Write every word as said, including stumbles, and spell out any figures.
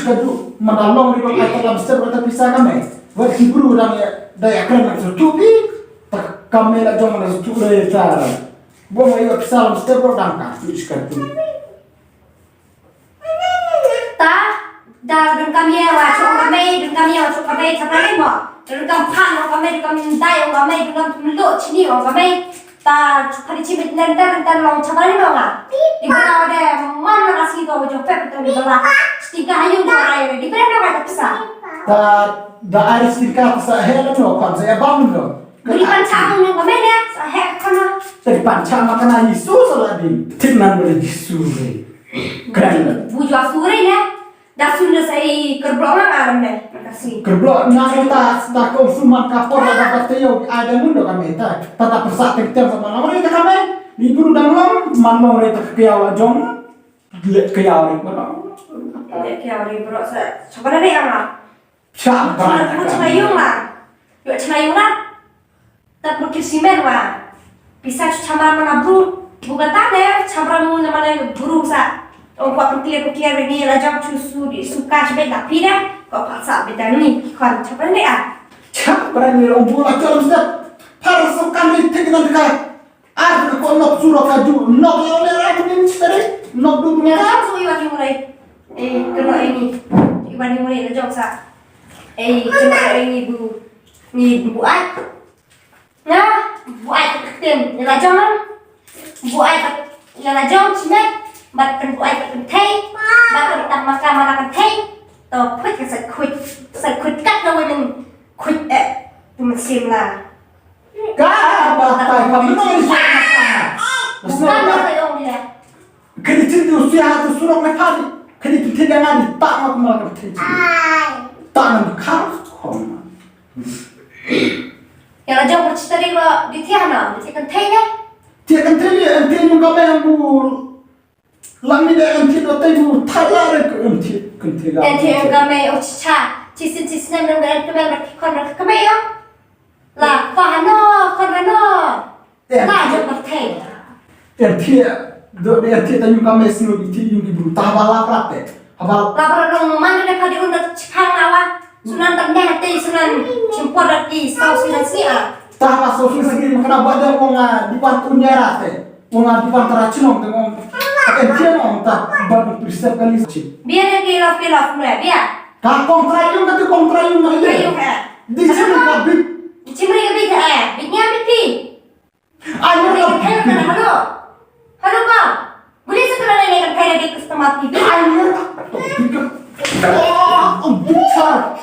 Ka du, man da long ri ba ai ta lam step ta pisa ka mei. Wat ki bru dang ïa, da ïa kren na tu pi. Ta ka mei la jong na tu re ta. Bo ma ïa pisa lam step ro dang ka tu ka tu. Ta, da dun kam ïa wa chok ka mei, dun kam ïa wa chok ka mei, ta ka mei mo. Dun kam pan ka mei, dun kam dai ka mei, dun kam lo chini ka mei. Ta, pari chi mit nen tan tan long chabar ni long ah. Di ba de man na si ko jo pep to ni ba. Sti ka hayu ko ai di ba na ka pisa. Ta da ai sti ka sa he lo no kan sa ya bang lo. Bri pan cha mo ka me ne sa he ka na. Te pan cha ma kana ni su sa la din. Tin nan bri su re. Kren. Bu jo su re ne. Da sun da sa i kerblo ma ka ne. Makasih. Kerblo na ta ta ko su man ka por la da te yo ai da mundo ka me ta. Ta ta persa te te sa ma na ta ka me. Ni bru dang long man long re ta ka ya wa jong. Le ka ya re bro. Le ka ya re bro sa. Sa ba re ama. Cha ba. Sa ba yung la. Yo cha yung la. Tat bukit simen wa. Pisa chu chamar mana bru. Bukan tane chamar mu na mana bru sa. Ong kwa pukir pukir ni la jam chu su di su ka chbe la pina. Ko pa sa be dan ni kon chamar ni ah. Chamar ni ong bu la chom step. Par so kan ni tik nan ka. Ar ko nok su ro ka ju nok yo le ra ni tare. Nok du ni. Ka su iwa ki murai. Eh, kena ini. Iwa ni murai la jam sa. Eh, kena ini bu. Ni bu ai. Nga buaid ka ktien ïa la jong. Buaid ïa la jong chimet. Bad kan buaid ka kynthei. Bad kan tam maka mala kynthei. To khuid ka sa khuid. Sa khuid kat na women khuid eh. Tu mynsiem la. Ka ba tai ka mino ni sa ka. Bukan na ka yong dia. Kani chin tu sia tu surok na kani. Kani tu tidak ngani tak ma mala kynthei. Tak na ka. Ïa la jong pyrshah tari ba di thiah na, di thiah kynthei ne. Thiah kynthei ne, kynthei nung ka mei ang bu. Lang ni de kynthei do tei bu thai la re kynthei kynthei la. Kynthei nung ka mei oh chicha, chisin chisin nung ka kynthei ba ki khon ba ka mei yo. La pa hano, khon hano. La jong pyrthei. Em thiah, do de em thiah ta yung ka mei snu di thiah yung ki bru ta ba la prat te. Haba la prat dong man de ka di un da chang na wa. Sunan ta ne te sunan chimpor da ki sau sunan si a. Ta ba so su sigi ma kana ba de wong a di ban tu nyera te. Wong a di ban tara chinong te wong. Em thiah wong ta ban tu pristep kali si. Bia de ki la pi la fu le bia. Ka kong tra yung ka tu kong tra yung ma ye. Yung eh. Di chim ka bit. Di chim ri ka bit eh. Bit nya bit pi. Ayo, ayo, ayo, halo. Halo, bang. Boleh sekarang ini kan kayak di customer T V. Ayo, ayo. Oh, oh, besar.